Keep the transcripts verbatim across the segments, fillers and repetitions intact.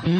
Tua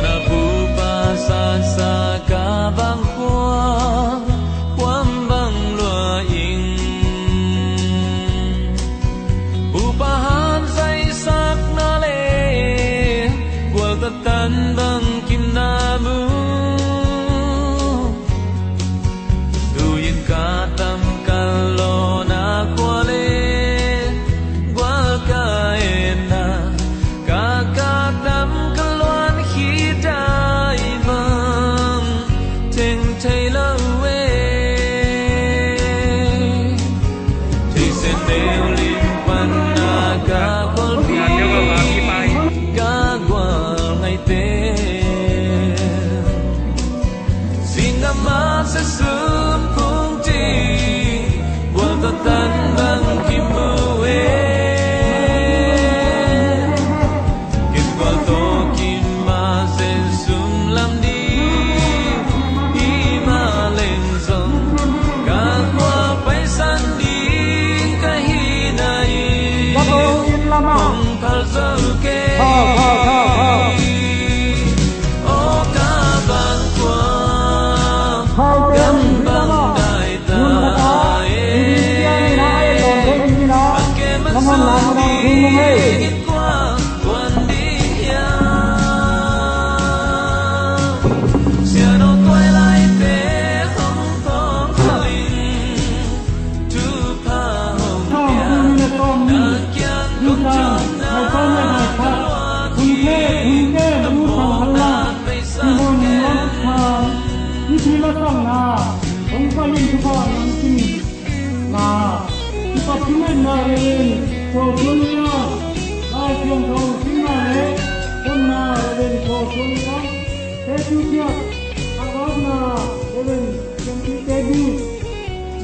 na pupa sasa ka vang khua, khuam bang lua ing. Pupa han zaisak na le, gual tatan bang kim na mu. Tu-in ka tam ka lawna khua le, gual ka etna, ka ka tam ka luan khit dai bang, teng thei lo e. Thei sen teu lim pan na ka kholpi, ka gual ngaite. Singam a sa sum kung ti, gual tatan bang kim mu e. Kim gual to kim ma sen sum lam di, i ma leng zong, ka khua paisan ding ka hi na i. Ka ko in lama. Hong phal zo ke. Hau, hau, hau, hau. O ka bang khua, hau, gam bang dai ta e. An ke man sa ding in khua, kuan ding hiam. Sian o tuai lai te hong thong khalin.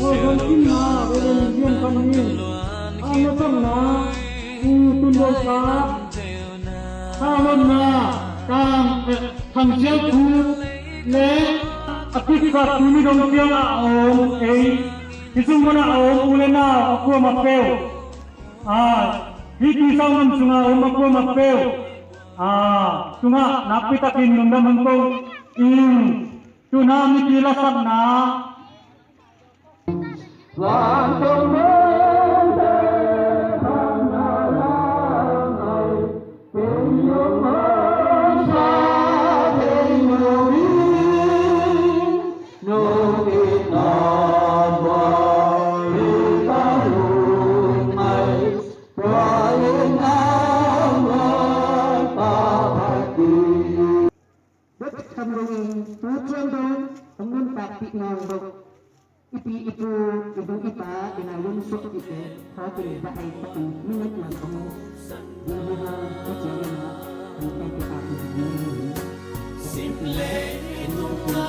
Mawzon kimna Reverend Lian Kam Ni, a na samna U Tun Lo Kap, a nopna Kang, eh, Thang Sial Thu le a kiksak tuni dong ciang a om ei, hi sung mana a om u le nau a kuama peuh, a, hih Tuisau nam sunga om a kuama peuh, a, sungah nakpitakin lungdam hong ko ing. Tuna mipi lasakna. Bek tham dong in, tu ciang dong, hong nuntakpih nawn dong. I pi, i pu, i bu, i pa, i nau lungsuak i te, thawkin va ai pak in, minute lang hong, ding hi hang, tu ciang in ah, hong tai te pa in, hong nung in. Sim le i nungna,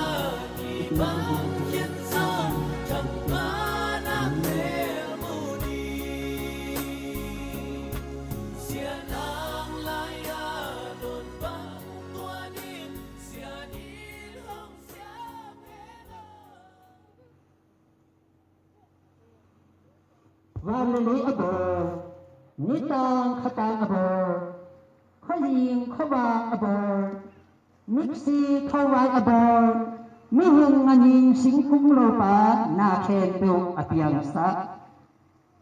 i bang khiat zong, thang pa na mel mu ding. Sian ang lai a, don bang tuan in, Van le lei a bawl, nitang khatang a bawl, khuazing khuavak a bawl, miksi khuavai a bawl, mihing nganing singkung lopa na khempeuh a piangsak.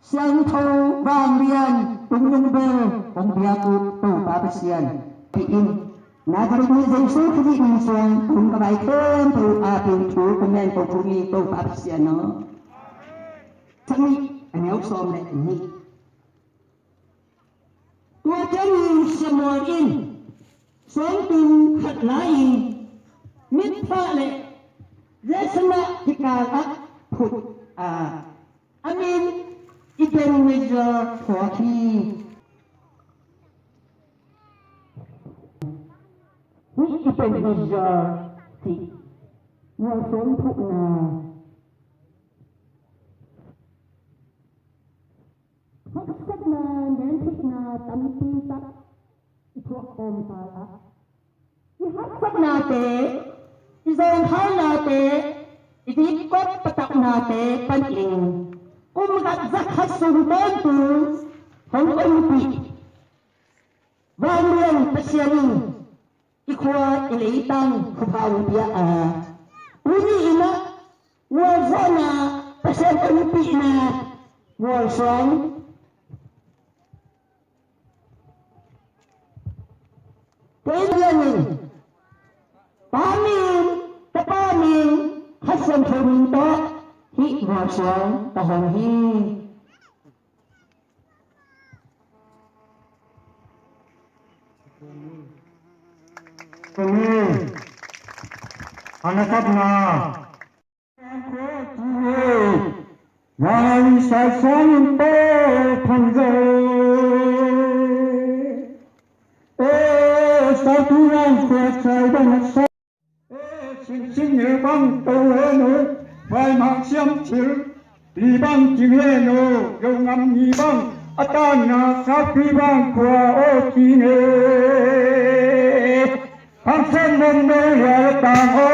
Siangtho vanglian tungnung bel hong biak uh Topa Pasian, pi in, Nazareth mi Jesu Khrih min suang hong ka vai khempeuh a pin thu kong nen ko thu mi Topa Pasian aw. Sangnih a neu sawm le nih. Tua ciangin Samuel in sawmtum khat lai-in mitphah le Jesse kikal ah phut a, a min Ebenezer thuak hi. Hih Ebenezer cih mualsuang thuhna, haksatna, nentheihna tampi tak i Thuak kawmkal ah i haksatnate, i zawngkhalnate, i dikkop pataknate panin kum khat za khat sung tawntung hong ompih Vanglian Pasian in i khua i leitang thupha hong pia a, tuni in ah gualzawhna, Pasian ompihna, gualsuang kei lianin Pa min, Tapa min, Kha Siangtho min tawh hih gualsuang ka hong hi. Amen. Hana sapna. Ngai sai sang in pe thang ze. E sai tu ngai sai sai ban sa. E sing sing ne bang to he no. Vai mang siam chil. Pi bang jing he no, yo ngam ni bang, a tan na sa pi bang khua o ki ne. Khang sen mong no ya tang o,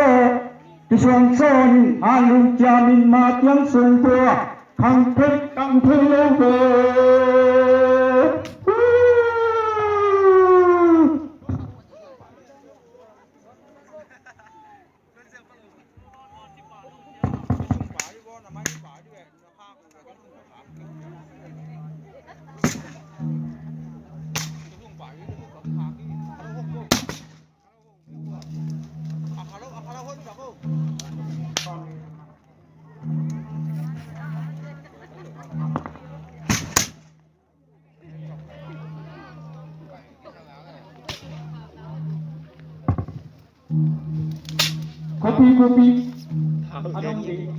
ti suang son, a lung cia min ma tiang sung tua, khang thei, khang thei lo ve. Kopi, kopi. Adong ding.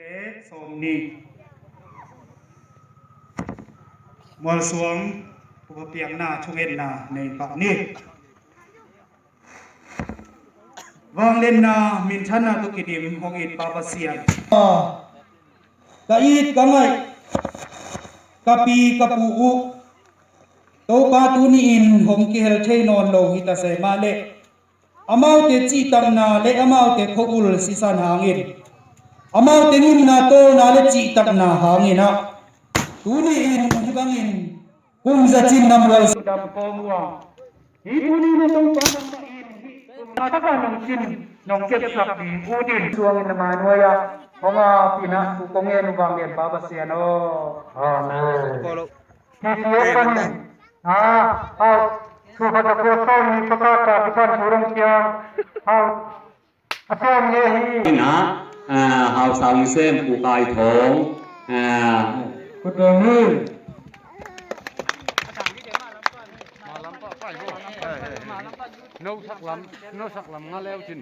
Le sawm nih. Mualsuang thupha piakna thungetna nei pah ni. Vangliatna minthanna tawh kidim hong it Pa Pasian. Ka it ka ngaih ka pi ka pu uh Topa tuni-in hong kihel thei nawn lo hi ta se mah leh, amaute cihtakna le amaute khua-ul sisan hangin, amaute ngimna tawlna le cihtakna hangin ah, tuni-in hih bangin kum zacin na mual dam kawm uh a, hih tuni na Topa nangmah in hih kum na takah nong cin nong kepsak ding ut in. Suangin na mainuai ah hong a pinah thu kong ngen uh vang lian Pa Pasian aw. Amen. Kisiapanin a, hau, thu khat a kua sawm ni pakata kipan thu dong cia, hau, a sawm ni hi. Ina, a, hau sang sem Pu Kai Thawng, a, kut dong hi. No sak lam, no sak lam nga leu cin.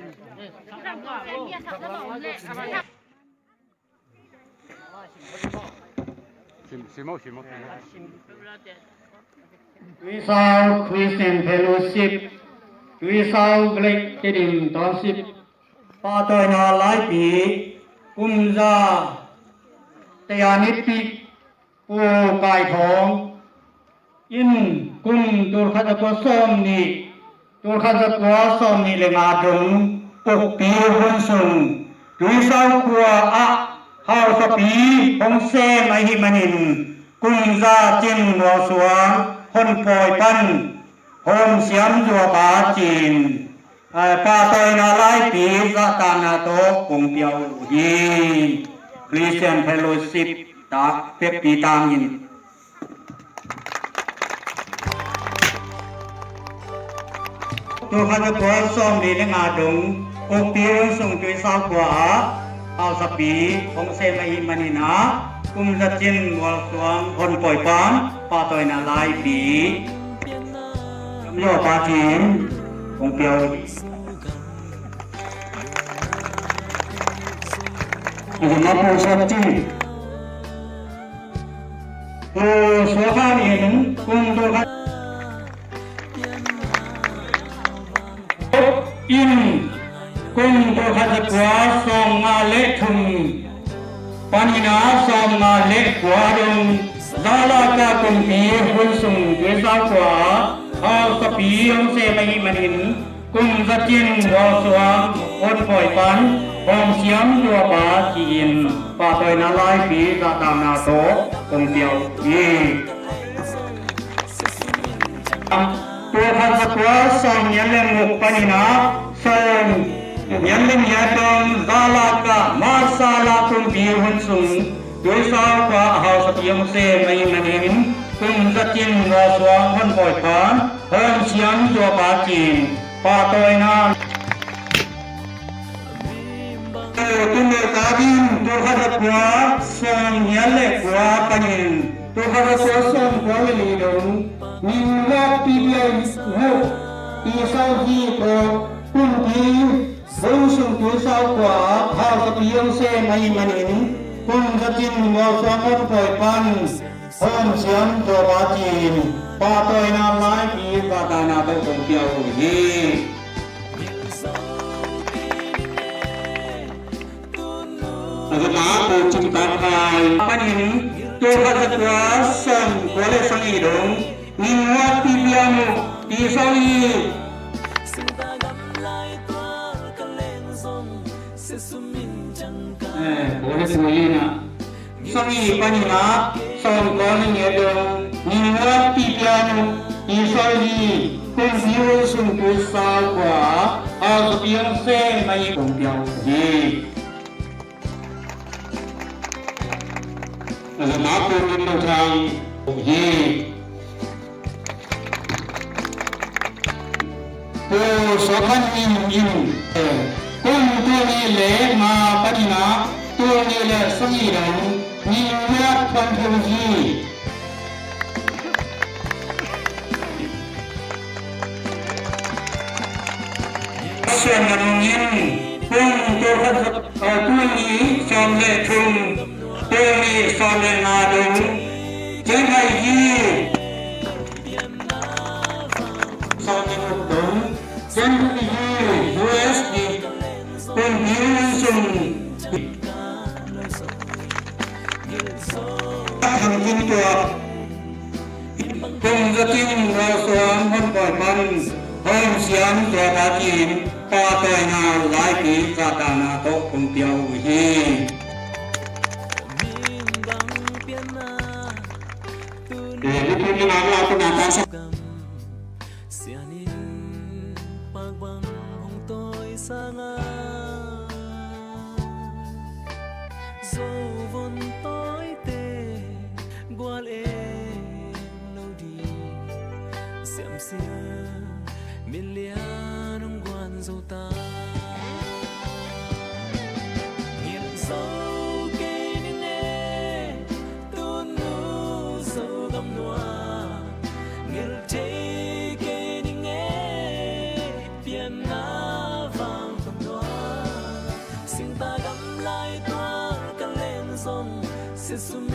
Sim, sim, sim. Tuisau Christian Fellowship, Tuisau Black Tedim Township, pahtawina laipi, kumza, taya nipi, Pu Kai Thawng in kum tulkhat zakua sawm nih, tulkhat zakua sawm nih le nga dong ukpi hun sung Tuisau khua ah hausapi hong sem ahih manin kum zacin mualsuang honpawi pan hawm siam zuak a cin, a, pahtawina laipi zahtakna tawh kong pia uh hi. Christian Fellowship tak pekpi tangin. Tulkhat zakua sawm nih le nga dong ukpi hun sung Tuisau khua ah hausapi hong sem ahih manin ah kum zacin mualsuang honpawi pan pahtawina laipi. Yo pa cin kong piau. Agi ma pu sot cin. Pu suakan in kung tu khat in kung tul khat za kua sawmnga le thum panin a sawmnga le kua dong Zalaka kumpi hun sung tuisau kua hausapi hong sem ahih manin kum za cin mualsuang honpawi pan hawmsiam tuapa ci-in pahtawina laipi zahtakna tawh kong piau hi. Tul khat za kua sawmnga le guk panin a sawmnga le nih dong Zalaka Masala kumpi hun sung tuisau kua hausapi hong sem ahih manin kum za cin mualsuang honpawi pan hawmsiam tuapa ci-in pahtawina. Tul khat za kua sawmnga le kua panin tul khat za kua sawmkua le li dong New York P B I Group tuisau hi tawh kumpi hun sung tuisau kua hausapi hong sem ahih manin kum za cin mualsuang honpawi pan hawmsiam tuapa ci-in pahtawina laipi zahtakna tawh kong piau hi. Agi ma pu cin kong piau. Panin tul khat za kua sawmkua le sagih dong New York P B I Group tuisau hi. Eh, pu le pu hi na. Sagih panin a sawmkua le sagih dong New York P B I Group tuisau hi. Kumpi hun sung tuisau kua hausapi hong sem ahih kong piau hi. Agi ma pu Min Lo Thang hi. Pu Suakan in in kum tul nih le nga panin a tul nih le sagih dong New York pan thu hi. Suan Nang in kum tul khat za, eh, tul nih sawm le thum, tul nih sawm le nga dong Chiang Mai hi. Sawm le guk dong Chiang Mai hi, U S hi. Kumpi hun sung thangkim tuak kum za cin mualsuang honpawi pan hawmsiam tuapa ci-in pahtawina laipi zahtakna tawh kong piau hi. Eh, ni pu ni ma la pu na ta sa. Sian in pak bang hong tawi sangin zo vun tawite gual em lo ding. Siamsin min lian hong guan zo ta. Ngilh zo kei ning e, tunu Zogam nuam. Ngilh thei kei ning e, pianna vang khun nuam. Singta gam lai tuar ka leng zong, siasum